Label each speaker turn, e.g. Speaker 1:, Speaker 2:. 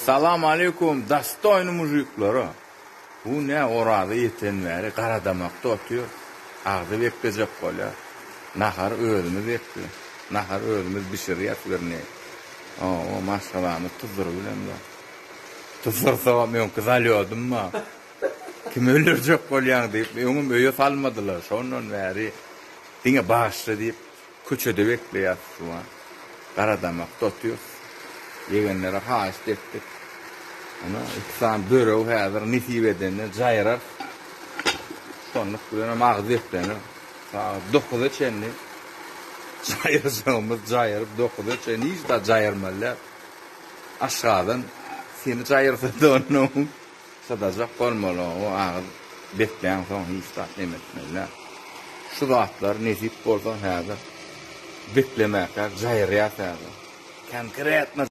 Speaker 1: Salam aleýkum dastoýny mužiklara. Bu nä Oraza ýeten bäri garadamakda otyr. Agzy beklejek bolýar. Nahar özümiz ekdi. Nahar özümiz bişirýäs werneý. Owo maşgalamyz tuzdury bilen bar. Tuzdursagam öňki zalýodym bar. Kimi öldürjek bolýaň diýip öňem öýe salmadylar. Şondan bäri diňe bagyşla diýip Köçede bekleýäs şu wagt. Garadamakda otyrys. Ýegenlere haýyşt etdik. Ana, iki sany böregi häzir nesip edende jaýrarys. Şonluk bilenem agyz beklener. Sagat dokuza çenli jaýyrjagymyz jaýyryp, dokuza çenli hiç zat jaýyrmaly däl. Aşgazan seni jaýyrsa-da onnoň. Çydajak bolmaly o agyz bekläň soň hiç zat neme etmeli däl. Şu zatlar nesip bolsa häzir beklemäkäk jaýyrýas häzir. Konkretno.